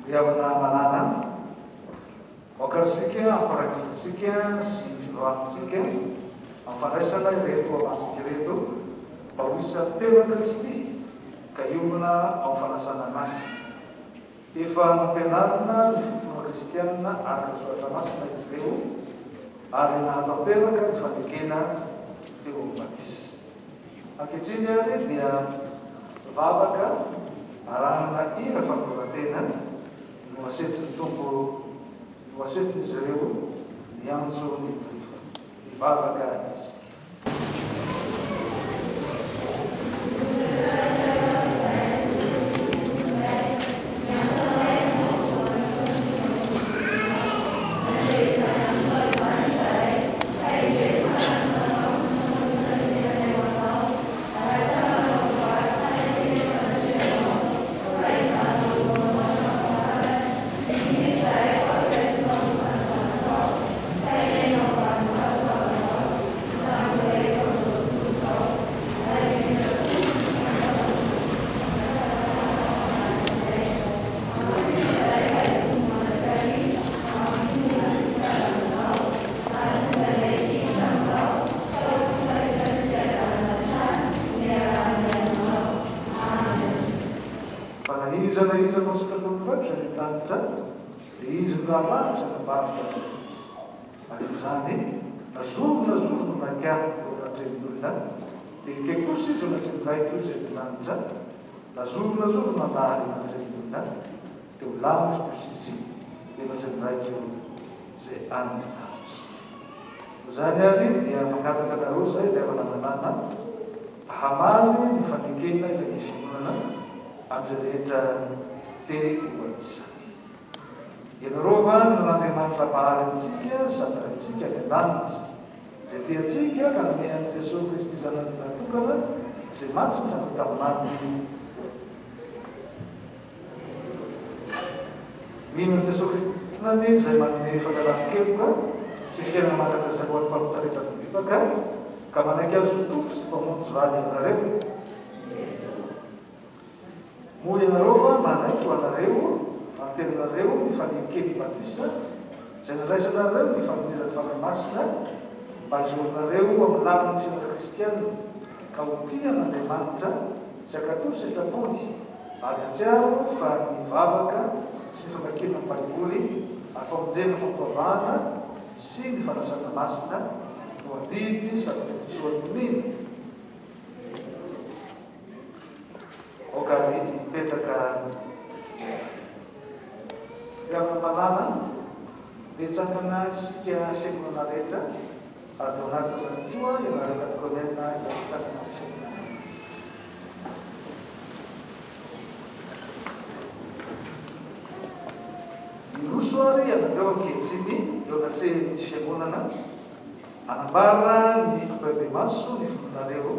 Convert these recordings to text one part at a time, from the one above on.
Ry havana malala, aoka isika hampiray ny fontsika sy ny fivavahantsika amin'ny fandraisana ireto havantsika ireto mba ho isan'ny tenan'i Kristy ka hiombona ao amin'ny fanasana masina. Efa nampianarina ny fotoana kristianina araka ny Soratra Masina izy ireo ary nahatanteraka ny fanekena teo amin'ny batisa. Ankehitriny ary dia vavaka arahana hira fanoloran-tena no asetrin'ny Tompo no asetrin'izy ireo ny antso ny Tompo. Hivavaka isika. Fa na iza na iza manao sitrapon'ny Raiko izay any an-danitra, dia izy no rahalahy sy anabaviko ary reniko. Ary amin'izany, na zovy na zovy no manaiky ahy eo anatrehan'ny olona, dia ekeko kosa izy eo anatrehan'ny Raiko izay any an-danitra, na zovy na zovy mandà ahy eo anatrehan'ny olona, dia ho laviko kosa izy eo anatrehan'ny Raiko izay any an-danitra. Noho izany àry, dia mangataka anareo izahay, ry havana malala, mba hamaly ny fanekena ilay ny fiangonana amin'izay rehetra te ho anisany. Ianareo va no an'Andriamanitra Mpahary antsika sady Raintsika any an-danitra, izay tia antsika ka nanome an'i Jesoa Kristy Zanany Lahitokana, izay maty sy nitsangana tamin'ny maty ho Mino an'i Jesoa Kristy Zanany izay manome famelan-keloka sy fiainana mandrakizay ho an'ny mpanota rehetra mibebaka ka manaiky Azy ho Tompo sy Mpamonjy va ianareo? Moa ianareo va manaiky ho anareo amin'ny tenanareo ny faneken'ny batisa izay nandraisanareo ny fanomezan'ny Fanahy Masina mba hizoranareo amin'ny lalan'ny fiainana kristiana ka ho tia an'Andriamanitra sy hankatò ny sitrapony ary hahatsiaro fa ny vavaka sy ny famakiana ny Baiboly ary famonjena fampivavahana sy ny fanasana masina no adidy sady tombontsoan'ny mino? Aoka ary hipetraka ianareo. Ry havana malala, nitsangana isika fiangonana rehetra, ary dia ao anatin'izany koa ianareo katekomena hiara-hitsangana amin'ny fiangonana. Hiroso ary ianareo ankehitriny eo anatrehan'ny fiangonana, hanambara ny ampahibemaso ny finoanareo,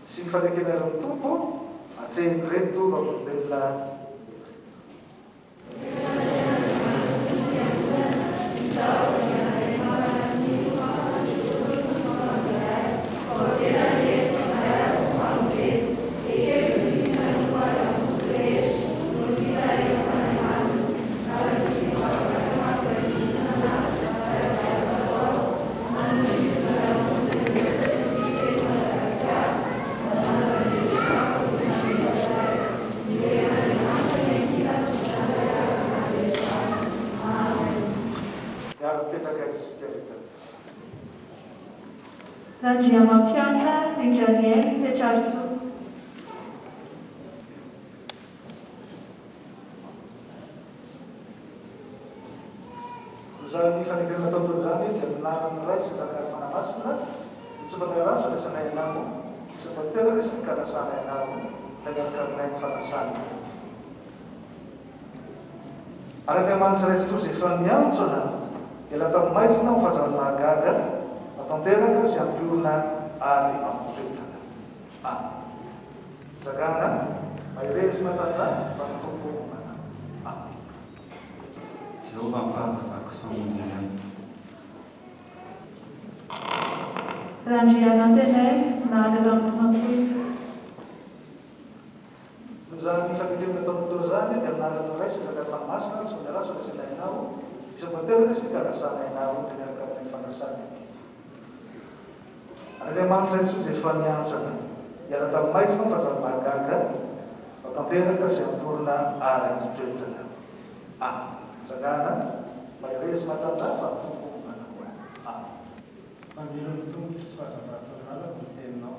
Sy ny fanekenareo ny Tompo atrehin'ireto vavolombelona ireto. Randriamampianina Rindraniaina Fetrarisoa. Izany fanekena natao teo izany dia ny anaran'ny Ray sy ny Zanaka ary Fanahy Masina, nitsofana rano fandraisanay anao, nitsofa tena Kristy ka nasanay anao, ilay miaraka aminay ny fanasany. Ary Andriamanitra Ray Tsitoha izay efa niantso anao hiala tamin'ny maizina ho fahazavana mahagaga, matanteraka sy hampiorina ary hampitoetra anao. Amen. Mitsangàna, mahereza sy matanjaha fa ny Tompo homba anao. Amen. Jehovah ny fahazavako sy famonjena ahy. Randrianantenaina Nary Rantomantoina. Noho izany fanekena nataonao teo izany dia amin'ny anaran'ny Ray sy ny Zanaka ary Fanahy Masina no miarahaba sy fandraisana anao izao tanteraka sy fanasana anao dia miaraka aminay fanasana ity. Andriamanitra Jesoa izay efa niantso anay hiala tamin'ny maizina fa zava-mahagaga fa tanteraka sy hamporona ary hitoetra anao. Amen. Mitsangàna, mahereza sy matanjaha fa ny Tompo homba anao. Amen. Fanilo ny tongotro sy fahazavako ny lalako ny teninao.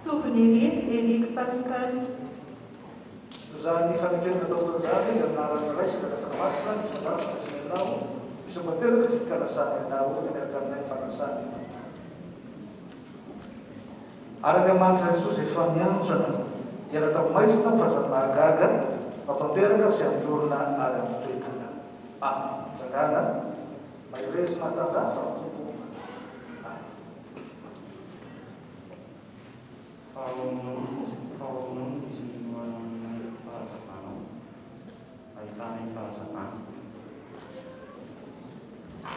Tovonirina Eric Pascal. Izany fanekena natao teo izany dia amin'ny anaran'ny Ray sy ny Zanaka Masina ny Fanahy Masina Ianao, Misaotra tena Kristy ka nasany Ianao dia miaraka aminay ny fanasany eto. Ary Andriamanitra Jesoa izay efa niantso anao hiala tamin'ny maizina ho fahazavana mahagaga, matanteraka sy hampiorina ary hampitoetra anao. Amen. Mitsangàna, mahereza sy matanjaha fa ny Tompo homba anao. Amen. Fa ao aminao no misy, fa ao aminao no misy ny loharanon'ny fahazavanao, ahitanay fahazavana.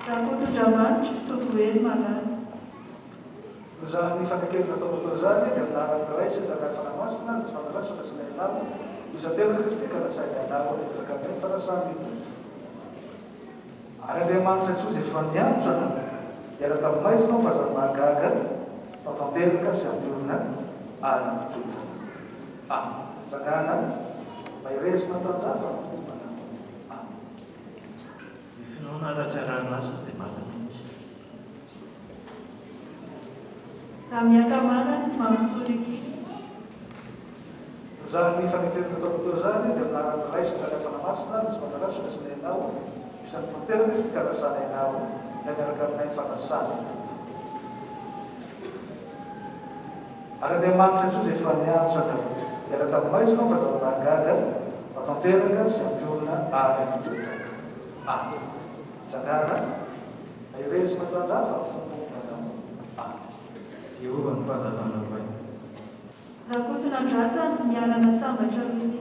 Rakotondramanitra, Tovohely Malala. Izany fanekena natao teo izany dia amin'ny anaran'ny Ray sy ny Zanaka ary Fanahy Masina no tsy manaraka fa nasaina ianao ho isan-tena Kristy ka nasaina ianao hitraka aminay ny fanasan'ny Tompo. Ary Andriamanitra Jesoa izay efa niantso anao hiala tamin'ny maizina ho fahazava-mahagaga fa tanteraka sy hampiorina ary hampitoetra anao. Amen. Mitsangàna, mahereza sy matanjaha fa ny Tompo manao. Amen. Ny finoana raha tsy arahina asa dia maty mihitsy. Ramiakamanana, Mamisoa Ricky. Izany fanekena natao teo izany dia amin'ny anaran'ny Ray sy ny Zanaka Fanahy Masina no tsy manaratsy fa nasaina ianao isan'ny fanoterana izy ka nasana ianao ilay miaraka aminay ny fanasana ny Tompo. Ary Andriamanitra Jesoa izay efa niantso anao hiala tamin'ny maizina fa zava-mahagaga fa tanteraka sy hampiorina ary hampitoetra anao. Amen. Mitsangàna, mahereza sy matanjaha fa ny Tompo homba anao. Amen. Jehovah no fahazavana ho ahy. Rakotonandrasana, Miarana Sambatra Willy.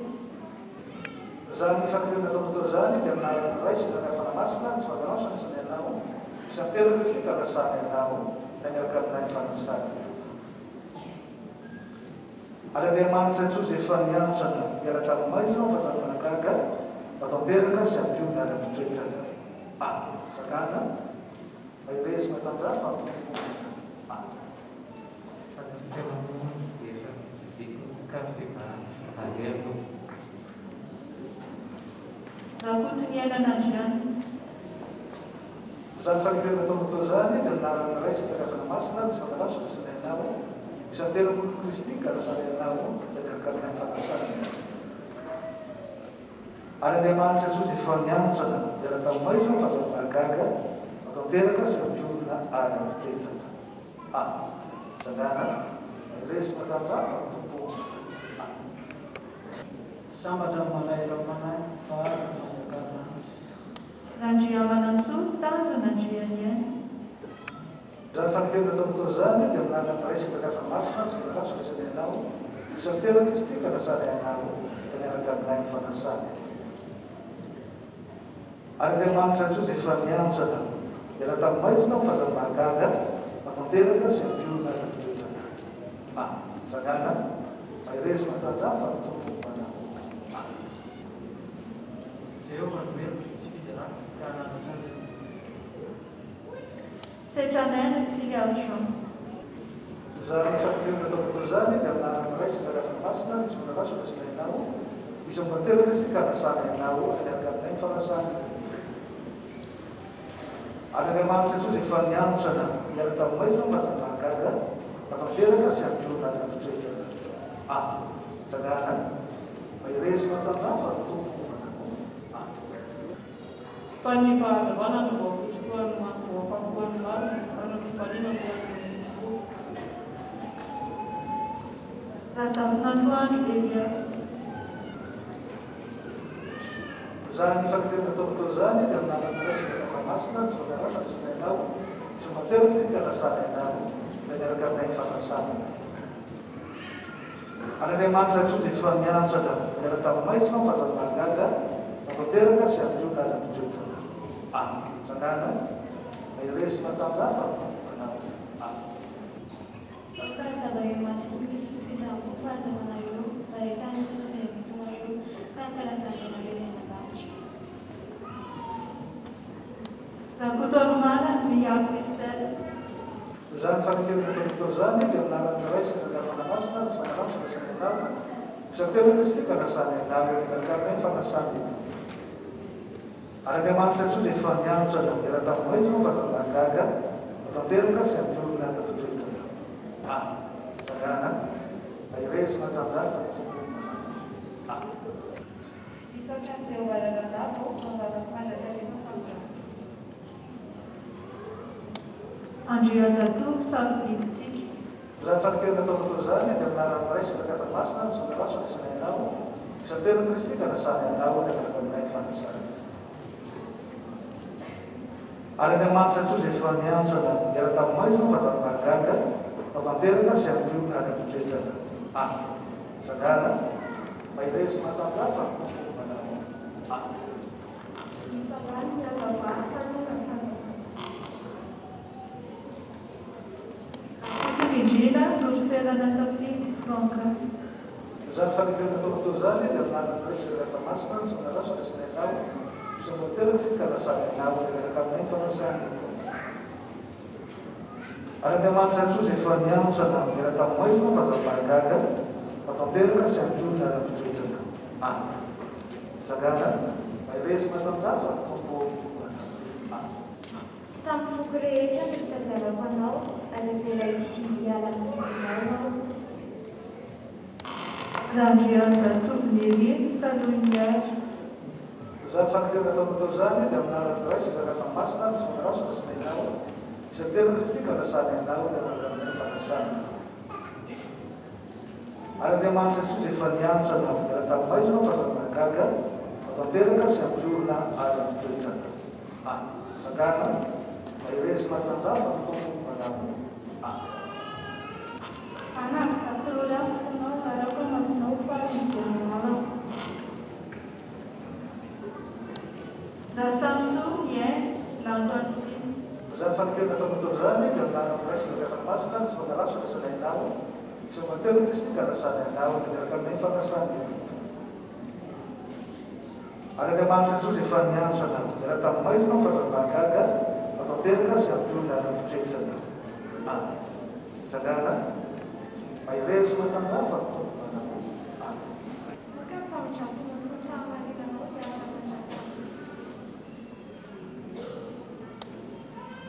Izany fanekena natao teo izany dia amin'ny anaran'ny Ray sy ny Zanaka Fanahy Masina no tsy manarao fa nasaina ianao isan'ny tena Kristy ka nasana ianao ilay miaraka aminay ny fanasan'ny Tompo. Ary Andriamanitra Jesoa izay efa niantso anao hiala tamin'ny maizina fa zava-mahagaga fa tanteraka sy hampiorina ary hampitoetra anao. Amen. Mitsangàna, mahereza sy matanjaha fa ny Tompo homba anao. Amen. Fa ny tena moa efa novidiako ka tsy mba alehako. Rakotoniaina Nandrianina. Izany fanekena nataonao teo izany dia amin'ny anaran'ny Ray sy ny Zanaka Fanahy Masina no tsy manaratsy fa nasaina ianao isan'ny tena olon'i Kristy ka nasaina ianao ilay miaraka aminay ny fanasana. Ary Andriamanitra Jesoa izay efa niantso anao hiala tamin'ny maizina fa zava-mahagaga fa tanteraka sy hampiorina ary hampitoetra anao. Amen. Mitsangàna, mahereza sy matanjaha fa ny Tompo Amen. Sambatra ny malahelo am-panahy fa azy ny fanjakan'Lanitra. Randriamanantsoa Tanjona Andrianiaina. Izany fanekena natao teo izany dia amin'ny anaran'ny Ray sy ny Zanaka Masina no tsy manaratsy fa nasaina ianao isan'ny tena Kristy ka nasana ianao dia miaraka aminay amin'ny fanasana eto. Ary Andriamanitra Jesoa izay efa niantso anao hiala tamin'ny maizina ho fahazavana mahagaga fa tanteraka sy hampiorina ary hampitoetra anao. Amen. Mitsangàna, mahereza sy matanjaha fa ny Tompo homba anao. Amen. Jehovah no heriko sy fiderako ka hanandratra azy aho. Setranaina, Filiale Jean. Izany fampidinana atao eto izany dia amin'ny anaran'ny Ray sy ny Zanaka Fanahy Masina no tsy manaratsy fa nasaina ianao iza mba tena Kristy ka nasana ianao ary miaraka aminay ny fanasan'ny Tompo. Ary Andriamanitra Jesoa izay efa niantso anao hiala tamin'ny maizina mba aza mahagaga fa tanteraka sy hampiorina any amin'ny toetrana. Amen. Tsangana, mahereza sy matanjaha fa ny Tompo momba anao. Amen. Fa ny fahazavana no voafotsifohan'ny voafafohan'ny marina, ary ny fifaliana no voafotsifohan'ny fo. Razafinatoandro Elia. Izany fankatelina taona izany dia amin'ny anaran'ny Ray sy ny Zanaka Masina, ny Tsonga Ratra, ny Sonainao, ny Somateraka isika nasana ianao, ilay miaraka aminay ny fanasana. Ary Andriamanitra Jesoa izay efa niantso anao, niala tamin'ny maizina fa aza mahagaga, matanteraka sy hampionona ary hampitoetra anao. Amen. Tsangana, mahereza sy matanjaha fa ny Tompo anao. Amen. Aoka hazava eo imason'ny olona toy izany koa ny fahazavanareo, mba hahitan'ny soa izay vitanareo, ka hankalazan-dRainareo izay any an-danitra. Rakotoarimanana Mia Christelle. Izany fanekena nataon'ny tao izany dia amin'ny anaran'ny Ray sy ny Zanaka Fanahy Masina ary ny Fanahy Rano fanasana ianao, izay miteny Kristy ka nasana ianao, eo miaraka aminay ny fanasana eto. Ary Andriamanitra Jesoa izay efa niantso anao hiala tamin'ny maizina fa aza mahagaga fa tanteraka sy hampiorina ny atotoetra anao. Amen. Tsangana, mahereza sy matanjaha fa ny Tompo manao. Amen. Hisaotra an'i Jehovah lalandava aho, am-bavako mandrakariva famindram-po. Andrianjatovo Sarobidintsika. Izany fanekena nataonao teo izany dia amin'ny anaran'ny Ray sy ny Zanaka Masina no Zanaka Ratsy fanasana ianao, izay tena Kristy ka nasana ianao ka miaraka aminay ny fanasana. Ary Andriamanitra Jesoa izay efa niantso anao hiala tamin'ny maizina fa zany mahagaga fa tanteraka sy hampiorina ary hampitoetra anao. Amen. Tsangana, mahereza sy mahatanjaha fa ny Tompo momba anao. Amen. Mitsangàna ny hazavana fa tonga ny fanjakana. Rakotonindrina Noroferana Safidy Franck. Izany fanekena nataonao teo izany dia amin'ny anaran'ny Ray sy ny Zanaka Masina no Zanaka Ratsy fandraisana ianao izay mbola teraka isika ka nasana ianao dia miaraka aminay ny fanasana ny Tompo. Ary Andriamanitra Jesoa izay efa niantso anao niala tamin'ny maizina fa aza mahagaga fa tanteraka sy hampiorina ary hampitoetra anao. Amen. Mitsangàna, mahereza sy matanjaha fa ny Tompo manao. Amen. Tamin'ny foko rehetra no nitadiavako anao, aza avela hivily hiala amin'ny didinao aho. Randrianjatovo Nelly Saloiniary. Izany fanekena nataonao teo izany dia amin'ny anaran'ny Ray sy Zanaka Masina ary Fanahy Ratsy fanasana ianao, izay miteny Kristy ka nasana ianao niaraka aminay fanasana. Ary Andriamanitra Jesoa izay efa niantso anao niala tamin'ny maizina fa aza mahagaga fa tanteraka sy hampiorina ary hampitoetra anao. Amen. Tsangana, mahereza sy matanjaha fa ny Tompo manao. Amen. Anaka, atolory ahy ny fonao, ary aoka ny masonao ho faly mijery ny lalako. Rasamsoa, Iaina, Lanto Antitina. Izany fanekena nataonao teo izany dia amin'ny anaran'ny Ray sy ny Zanaka Masina ary ny Fanahy Ratsy fanasana ianao, izay mba tena Kristy ka nasana ianao dia miaraka aminay ny fanasana eto. Ary Andriamanitra Jesoa izay efa niantso anao niala tamin'ny maizina fa aza mahagaga fa tanteraka sy hampiorina ary hampitoetra anao. Amen. Mitsangàna, mahereza sy matanjaha fa ny Tompo manao. Amen. Aoka ny famindram-ponao sy ny fahamarinanao hiaraka mandrakariva.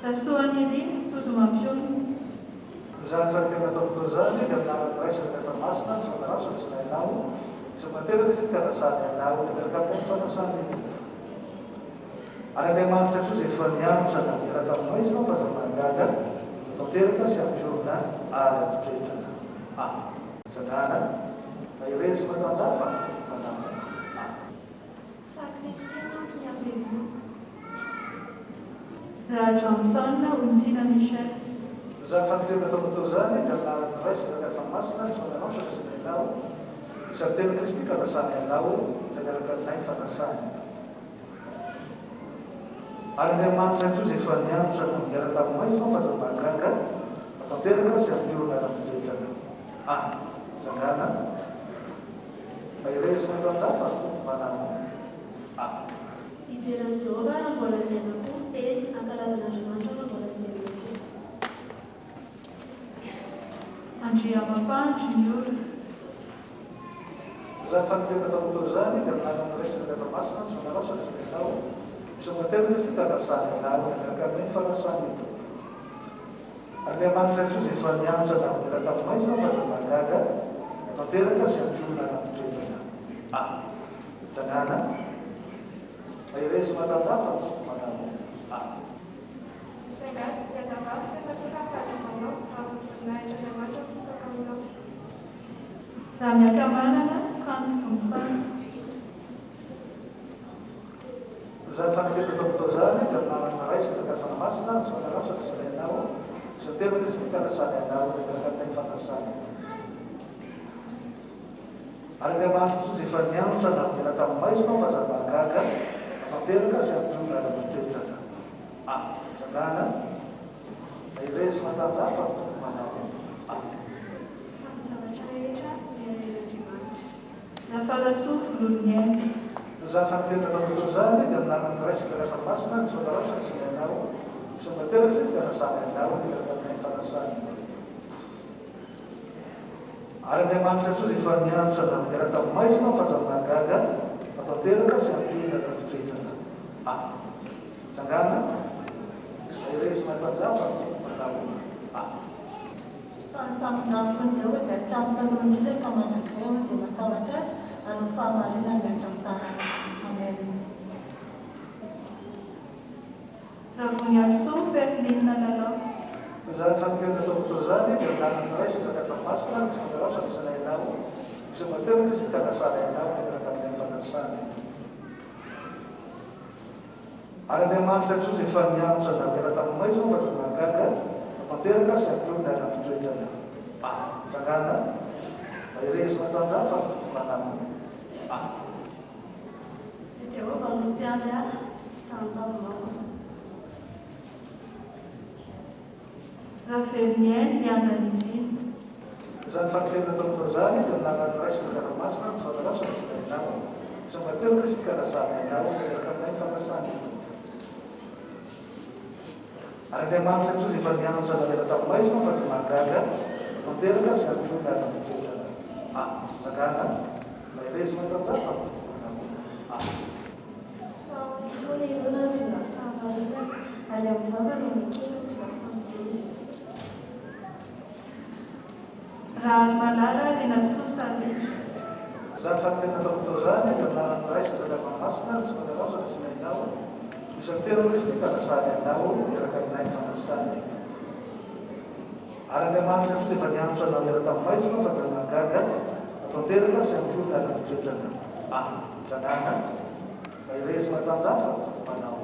Rasoanirina, Tody mampionona. Izany fanekena nataoko teo izany dia amin'ny anaran'ny Ray sy ny Zanaka Masina ny Fanahy Ratsy fanasana ianao, izay materaka isika ka nasana ianao dia miaraka aminay ny fanasana eto. Ary Andriamanitra Jesoa izay efa niantso anao niala tamin'ny maizina fa aza mahagaga fa tanteraka sy hampiorina ary hampitoetra anao. Amen. Mitsangàna, mahereza sy matanjaha fa ny Tompo manao. Amen. Fa Kristy no antony hamelomako. Rajohnson Ontiana Michel. Izany fanekena nataonao teo izany dia amin'ny anaran'ny Ray sy ny Zanaka Masina ny Fanahy Ratsy fanasana ianao, izay miteny Kristy ka nasana ianao dia miaraka aminay ny fanasana eto. Ary Andriamanitra Jesoa izay efa niantso anao niala tamin'ny maizina fa aza mahagaga fa tanteraka sy hampiorina ary hampitoetra anao. Amen. Mitsangàna. Mahereza sy matanjaha fa ny Tompo manao. Amen. Hidera an'i Jehovah aho raha mbola miaina koa, eny, hankalaza an'Andriamanitra aho raha mbola velona koa. Andriamafana Junior. Izany fanekena nataonao teo izany dia amin'ny anaran'ny Ray sy ny Zanaka Masina ny Fanahy Ratsy fanasana ianao. Misaotra tena Kristy ka nasany anao nanaraka aminay ny fanasany eto. Andriamanitra Jesoa izay efa niantso anao niala tamin'ny maizina fa aza mahagaga tanteraka sy hampionona anao mitoetra Amen. Mitsangàna. Mahereza matanjaha fa manao Amen. Mitsangàna, miazavà fa efa tonga ny fahazavanao, ary ny voninahitr'Andriamanitra miposaka aminao. Ramiakamanana, Kanto Vonifanja. Izany fanekena atao aminao izany dia amin'ny anaran'ny Ray sy ny Zanaka Fanahy Masina no Fanahy Ratsy andraisanay anao, izao tena Kristy ka anasany anao miaraka aminay ny fanasany eto. Ary Andriamanitra Jesosy efa niantso anao niala tamin'ny maizina aho fa aza mahagaga tanteraka sy hampionona anao mitoetra anao. Amen. Mitsangàna, mahereza sy matanjaha fa ny Tompo manao. Amen. Fa ny zavatra rehetra dia hain'Andriamanitra. Rafarasoa volon'ny aina. Noho izany fanekena nataonareo izany dia amin'ny anaran'ny Ray sy ny Zanaka Masina no Tsonga Ratsy andraisanay anao. Misaotra tanteraka isika dia anasanay anao miaraka aminay ny fanasana eto. Ary Andriamanitra Jesoa izay efa niantso anao niala tamin'ny maizina ho fahazahoana mahagaga fa tanteraka sy hampionona ny toetrana. Amen. Mitsangàna, mahereza sy matanjaha fa ny Tompo manao. Amen. Fa ny famindram-pon'i Jehovah dia hatramin'ny taloha indrindra ka mandrakizay ho an'izay matahotra Azy, ary ny fahamarinany dia hatramin'ny taranaka. Amen. Ravoniarisoa Perline Lalao. Izany fanekena natao tao izany dia anaran'ny Ray sy ny Zanaka Masina no tsy manarao fandraisanay anao. Misaotra tanteraka isika ka anasanay anao miaraka aminay fanasana eto. Ary Andriamanitra Jesoa izay efa niantso anao hiala tamin'ny maizina fa aza mahagaga fa tanteraka sy hampionona ny ara-pitoetra anao. Amen. Mitsangàna, mahereza sy matanjaha fa ny Tompo manao. Amen. I Jehovah no Mpiandry ahy, Tamintaminao. Raveloniaina Miadanirina. Izany fanekena nataonao izany dia amin'ny anaran'ny Ray sy ny Zanaka Masina no fanarao sy andraisanay anao. Misaotra telo Kristy ka anasanay anao miaraka aminay ny fanasana eto. Ary Andriamanitra Jesoa izay efa niantso anao hiala tamin'ny maizina fa izay mahagaga tanteraka sy hampionona ary hampitoetra anao. Amen. Mitsangàna, mahereza sy matanjaha fa ny Tompo manao. Amen. Fa ao amin'ny fo ny olona hahazoana fahamarinana, ary amin'ny vava no anekena hahazoana famonjena. Raharimalala Rinasoa Salotra. Izany fanekena nataoko tao izany dia amin'ny anaran'ny Ray sy ny Zanaka Fanahy Masina no tsy manarao sy andraisanay anao. Isan'ny telo Kristy ka anasany anao miaraka aminay ny fanasany eto. Ary Andriamanitra tsy efa niantso anao hiala tamin'ny maizina fa dia mahagaga fa tanteraka sy hampionona ary hampitoetra anao. Amen. Mitsangàna, mahereza sy matanjaha fa ny Tompo manao.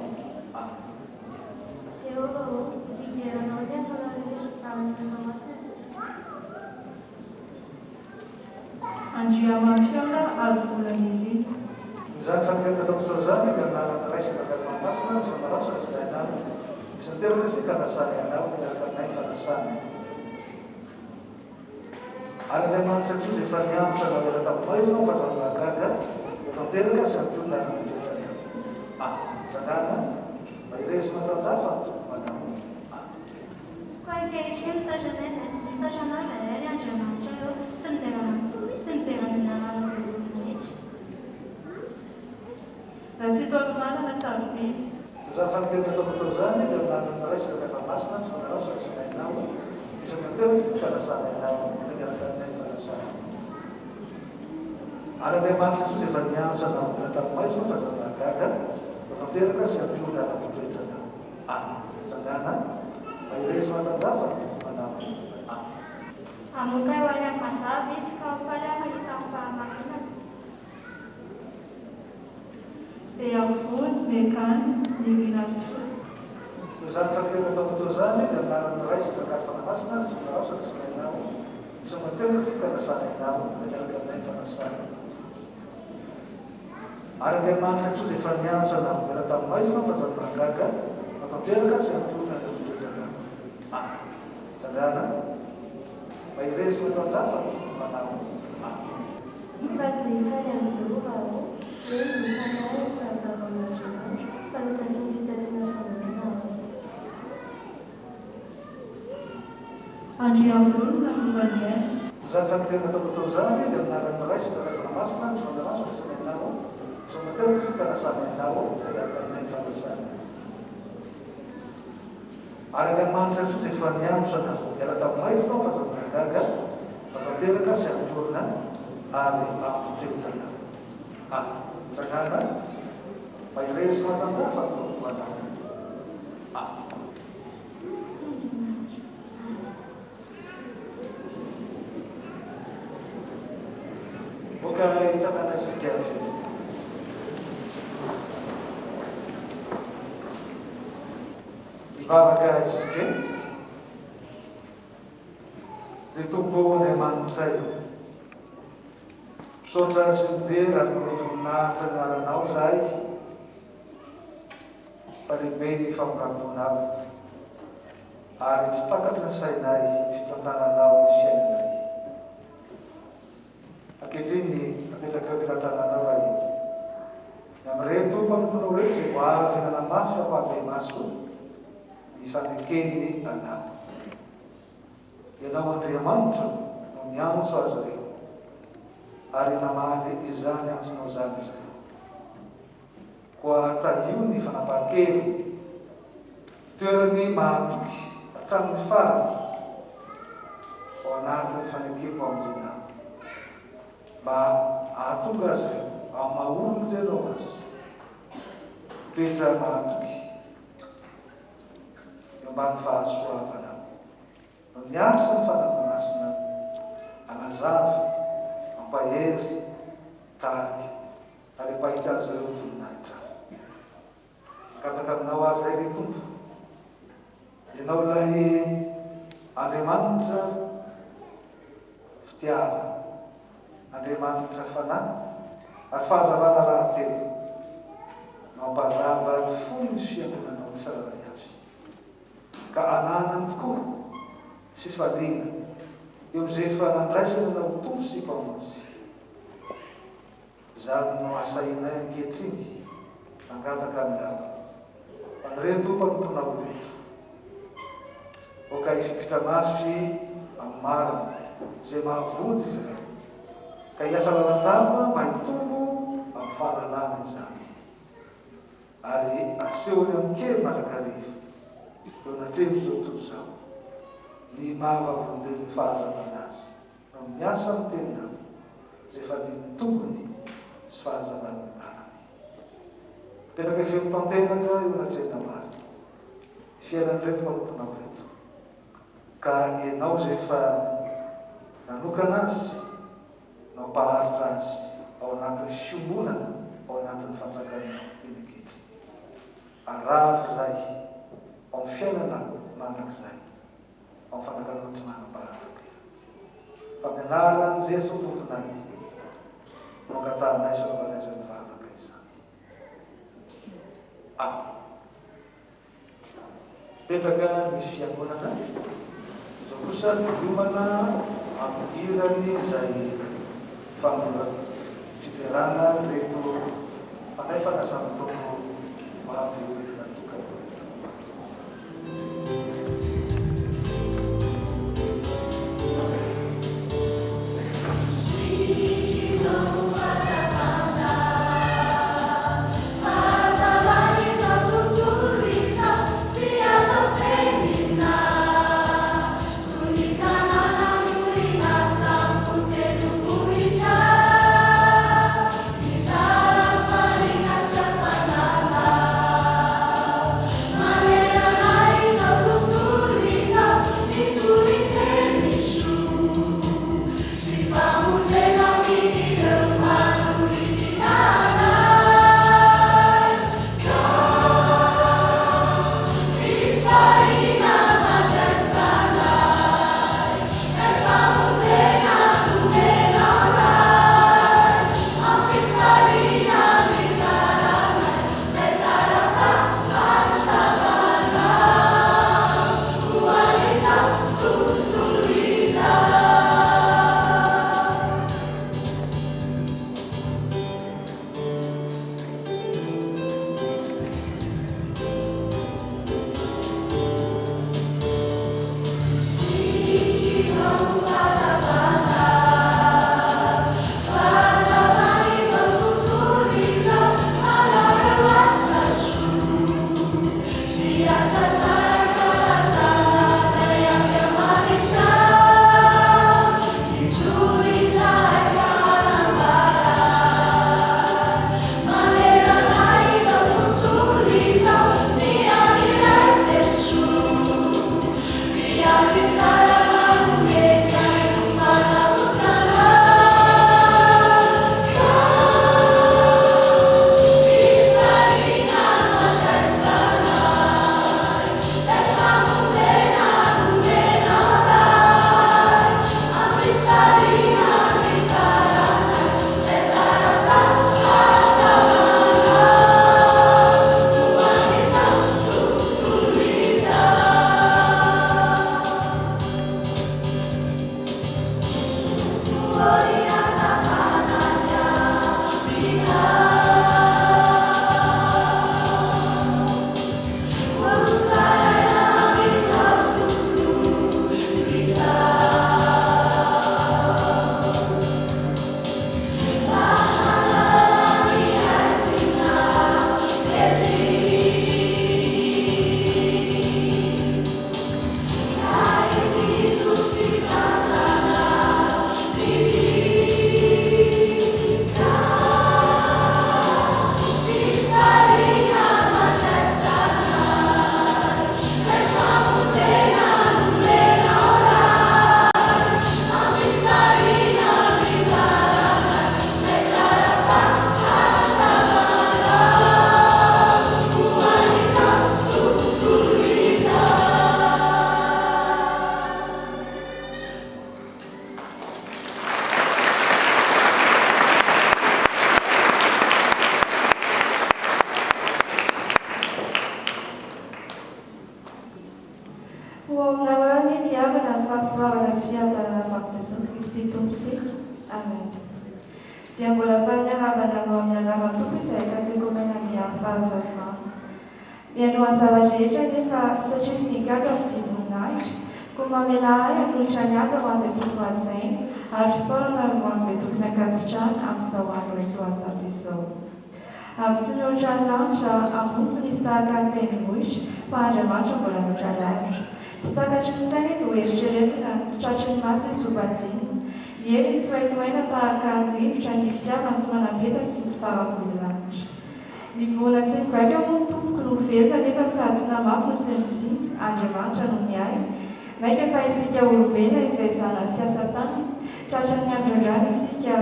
Amen. Jehovah ô, hidera Anao ny asanao rehetra, ary ny anaranao masina no sitrapoko. Andriamampihaona Avolanirina. Izany fanekena nataoko tao izany dia amin'ny anaran'ny Ray sy ny Zanaka Fanahy Masina no tsy manarao sy andraisanay anao. Isan'ny telo Kristy ka anasanay anao miaraka aminay ny fanasana eto. Ary Andriamanitra Jesoa izay efa niantso anao hiala tamin'ny maizina fa aza mahagaga ho tanteraka sy hampionona ary hampitoetra anao. Amen. Mitsangàna, mahereza sy matanjaha fa ny Tompo manao. Amen. Koa ankehitriny misaotra anay izay, misaotra Anao izahay ry Andriamanitray ô, sy midera sy midera ny anaranao be voninahitra. Ratsitohamanana Sarobidy. Izany fanekena nataoko tao izany dia amin'ny anaran'ny Ray sy Zanaka Masina no fanarao sy andraisanay anao. Misaotra tanteraka isika ka anasanay anao ka miaraka aminay ny fanasana eto. Ary Andriamanitra Jesoa izay efa niantso anao niala tamin'ny maizina fa aza mahagaga fa tanteraka sy hampionona ary hampitoetra anao. Amen. Mitsangàna, mahereza sy matanjaha fa ny Tompo manao. Amen. Hamoaka eo any amin'ny mazava izy ka ho faly aho hahita ny fahamarinana. Beavony, Megane, Nirinasoa. Noho izany fanekena nataoko teo izany dia amin'ny anaran'ny Ray sy Zanaka ary Fanahy Masina no tsy manarao sy andraisanay anao. Misaotra tanteraka isika ka anasanay anao miaraka aminay ny fanasana. Ary Andriamanitra Jesoa izay efa niantso anao niala tamin'ny maizina fa aza mahagaga fa tanteraka sy hampionona ny toetra anao. Amen. Mitsangàna, mahereza sy matanjaha fa ny Tompo manao. Amen. Hifaly dia hifaly amin'i Jehovah aho, eny, ny fanahiko ravoravo amin'Andriamanitro, fa notafiany fitafiana famonjena aho. Andriambololona Rovaniaina. Izany fanekena nataoko tao izany dia amin'ny anaran'ny Ray sy Zanaka Fanahy Masina no tsy manarao sy andraisanay anao. Sao tanteraka isika nasana Ianao miaraka aminay ny fanasana. Ary Andriamanitra koa dia efa niantso anao hiala tamin'ny maizina ao fa aza mahagaga fa tanteraka sy hampionona ary hampitoetra anao. Amen. Mitsangàna, mahereza sy matanjaha fa ny Tompo anao. Amen. Tompo sy Andriamanitro. Amen. Aoka hitsangana isika avy eo. Hivavaka isika. Ry Tompo Andriamanitray ô, misaotra sy midera ary manome voninahitra ny anaranao izahay fa lehibe ny famindram-ponao ary tsy takatry ny sainay ny fitantananao ny fiainanay. Ankehitriny, apetraka eo am-pelatananao Ray o. Ny amin'ireto mpanomponao ireto izay vao avy nanamafy ampahibemaso ny fanekeny Anao. Ianao Andriamanitra no niantso azy ireo, ary namaly izany antsonao izany izy ireo. Koa tahio ny fanapahan-keviny, hitoerany mahatoky hatramin'ny farany ao anatin'ny fanekem-pamonjena, mba hahatonga azy ireo amin'ny maha-olom-pijery azy, hitoetra mahatoky eo ambany fahasoavanao. No miasa ny Fanahy Masina hanazava, hampahery, hitarika. Ary hampahita azy ireo ny voninahitrao. Mangataka aminao àry izahay, ry Tompo, Ianao ilay Andriamanitra fitiavana, Andriamanitra fanahy ary fahazavana rahateo, no hampahazava ny fon'ny fiangonanao tsirairay avy, ka hananany tokoa fifaliana eo amin'izay efa nandraisany Anao ho Tompo sy Mpamonjy. Izany no asahinay ankehitriny mangataka aminao, an'ireto mpanomponao ireto. Aoka hifikitra mafy amin'ny marina izay mahavonjy izy ireo, ka hiasa lalandava mba hitombo amin'ny fahalalana izany, ary asehony amin-kery mandrakariva eo anatrehan'izao tontolo izao ny maha-vavolombelon'ny fahazavana azy. No miasa amin'ny teninao izay efa ny tongony sy fahazavan'ny lalany. Mipetraka feno tanteraka eo anatrehanao àry ny fiainan'ireto mpanomponao ireto, ka Ianao izay efa nanokana azy no hampaharitra azy ao anatin'ny fiombonana ao anatin'ny fanjakanao teny ankehitriny, ary rahatrizay ao amin'ny fiainana mandrakizay. Ao fanjakanao tsy manam-pahatapera. Fa amin'ny anaran'i Jeso Tomponay no angatahanay sy anaovanay izany vavaka izany. Amen. Mipetraka ny fiangonana. Izao kosa dia miomana amin'ny hirany izay fanolorana fiderana ireto mpandray fanasan'ny Tompo ho avy natokana ireto. Ho ao aminareo anie ry havana ny fahasoavana sy fiadanana avy amin'i Jesoa Kristy Tompontsika. Amen. Dia mbola faly miarahaba anareo amin'ny anaran'ny Tompo izahay katekomena andiany fahazavana. Mialoha ny zava-drehetra anefa, satria fidin-kaja fidim-boninahitra, koa mamelà ahy hanolotra ny haja ho an'izay tokony hohajaina ary fisaorana ho an'izay tokony hankasitrahana amin'izao andro etoanjato izao. Avo tsy mihoatra ny lanitra, ambony tsy misy tahaka ny tendrombohitra, fa Andriamanitra mbola mihoatra lavitra. Tsy takatry ny saina izy ho eritreretina, tsy tratry ny maso izy ho banjinina. Ny heriny tsy ho haitohaina tahaka ny rivotra, ny fitiavany tsy manam-petra toy ny faravodilanitra. Ny voana sy ny goaika moa ny tompoko no velona nefa sady tsy namako no tsy nitsinjy, Andriamanitra no miahy. Mainka fa isika olombelona izay zanany sy asa tanany, tratran'ny andro androany isika,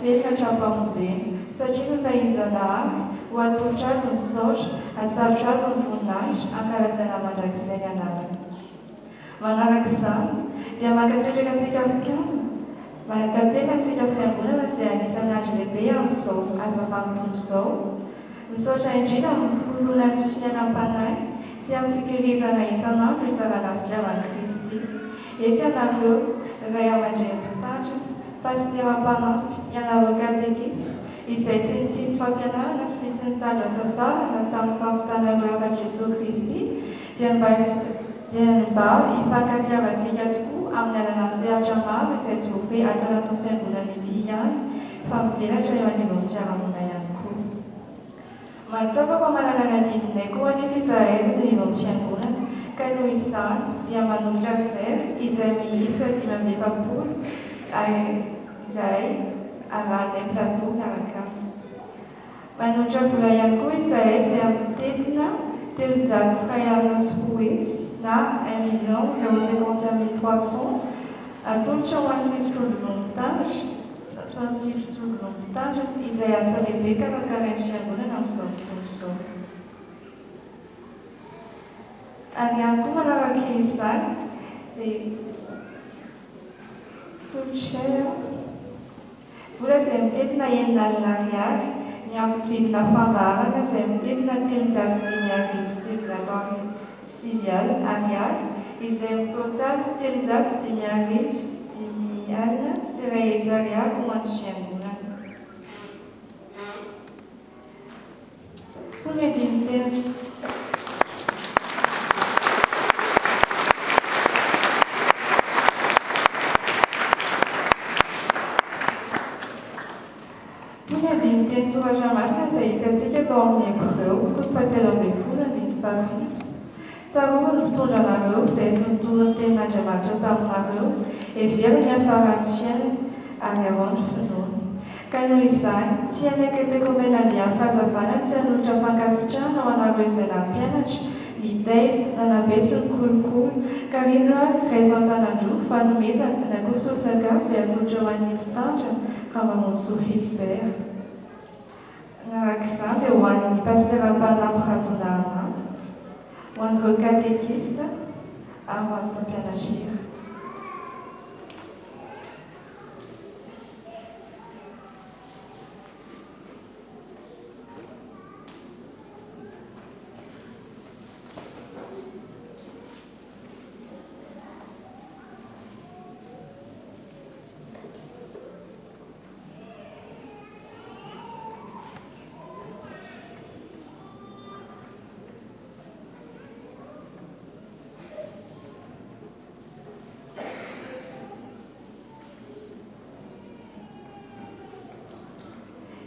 velona hatrampamonjena. Satria notahian-Janahary, ho atolotra Azy ny saotra, asalotra Azy ny voninahitra, ankalazaina mandrakizay ny anarany. Manaraka izany, dia mankasitraka antsika mpikambana, mankatena antsika fiangonana izay anisan'ny andry lehibe amin'izao hazavam-pinoana izao. Misaotra indrindra amin'ny fikololoana ny fiainam-panahy sy amin'ny fikirizana isan'andro hizarana ny fitiavan'i Kristy. Eto ianareo, ray aman-dreny mpitandrina, pasitera mpanampy, ianareo katekista, izay tsy nitsitsy fampianarana sy tsy nitandro hasasarana tamin'ny fampitana ireo hafatr'i Jesoa Kristy, dia ny mba dia ny mba hifankatiavantsika tokoa amin'ny alalan'ny sehatra maro izay tsy voafehy ato anatin'ny fiangonana ity ihany fa mivelatra eo anivon'ny fiarahamonina ihany koa. Mahatsapa fa manana ny adidinay koa anefa izahay eto anivon'ny fiangonana ka noho izany dia manolotra verre izay miisa 45 izahay arahanay plateau miaraka aminy. Manolotra vola ihany koa izahay izay amin'ny tentina 201 200 na un million zéro cinquante et un mille trois cents atolotra ho an'ny fisotroan-dronono mitandrina, fisotroan-dronono mitandrina izay asa lehibe karakarain'ny fiangonana amin'izao fotoana izao. Ary ihany koa manaraka izany izay tolotray. Vola izay mitentina 60 ariary, miampy vidina fandaharana izay mitentina 903 900 ariary, izay mitotaly 103 501 ariary ho an'ny fiangonana. Hoy ny andinin-teny. Hoy ny andinin-tenin-tsoratra masina izay hitantsika tao amin'ny Hebreo, toko fahatelo ambin'ny folo, andininy fahafito, Tsarovy ny mpitondra anareo, izay efa nitory ny tenin'Andriamanitra taminareo, hevero ny hiafaran'ny fiainany, ary araho ny finoany. Ka noho izany, tsy anay katekomena andiany fahazavana ny tsy hanolotra fankasitrahana ho anareo izay nampianatra, nitaiza, nanabe sy nikolokolo, ka rino ary raiso an-tanan-droa, fanomezana, na koa solon-tsakafo izay atolotra ho an'ny mpitandrina, Ramamonjisoa Philibert. Araka izany dia ho an'ny Pasitera Mpanampy Radonahana, ho an'ireo katekista ary ho an'ny mpampianatra hira.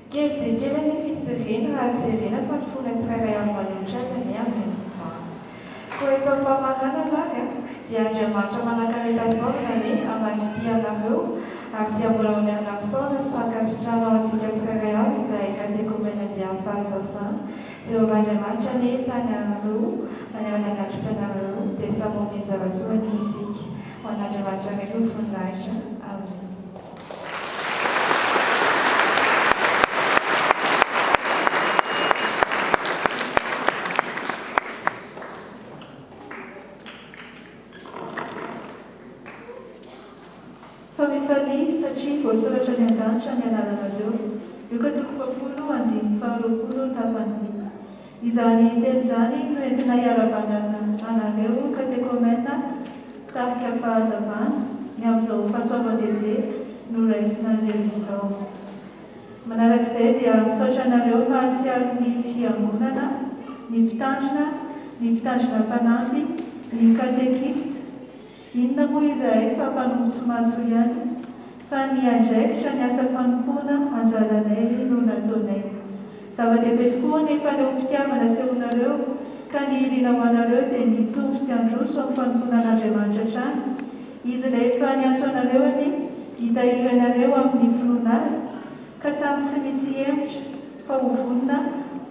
Kely dia kely anefa izy ireny raha jerena fa ny fonay tsirairay avy manolotra azy anie hameno ny vahana. Koa eto am-pamaranana ary dia Andriamanitra manankarem-pahasoavana anie hamaly fitia anareo ary dia mbola mamerina fisaorana sy fankasitrahana ho antsika tsirairay avy izahay katekomena dia amin'ny fahazavana Jehovah Andriamanitra anie hitany anareo manerana ny androm-piainareo dia samy homeny zava-tsoa anie isika. Ho an'Andriamanitra irery ny voninahitra. Amen. Fa mifalia, satria voasoratra any an-danitra ny anaranareo. Lioka toko fahafolo andininy faharoapolo tapany I. Izany teny izany no entina hiarahabana anareo katekomena. Tarika Fahazavana, ny amin'izao fahasoavan-dehibe noraisinareo izao. Manarak'izay dia misaotra anareo mahatsiaro ny Fiangonana, ny Mpitandrina, ny Mpitandrina mpanampy, ny Katekista. Inona moa izahay fa mpanompo tsy mahasoa ihany, fa ny andraikitra ny asa fanompoana anjaranay no nataonay. Zava-dehibe tokoa ny fanehoam-pitiavana asehonareo, ka ny irina ho anareo dia ny hitombo sy handroso amin'ny fanompoana an'Andriamanitra hatrany. Izy ilay efa niantso anareo anie hitahiry anareo amin'ny finoana Azy, ka samy tsy misy hihemotra fa ho vonona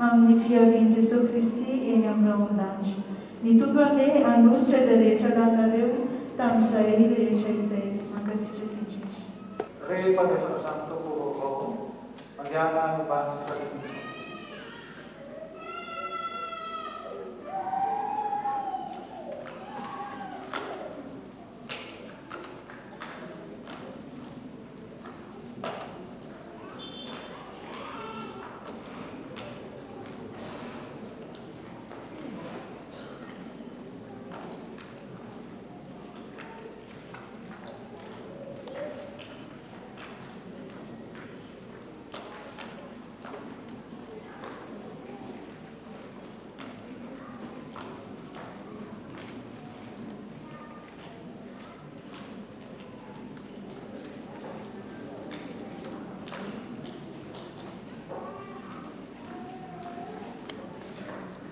amin'ny fiavian'i Jesoa Kristy eny amin'ny rahon-danitra. Ny Tompo anie hanolotra izay rehetra laninareo tamin'izay rehetra izay. Mankasitraka indrindra. Ry mpandefa filazan'ny Tompo vaovao, mandehana any mba tsy hifalian'ny Tompo.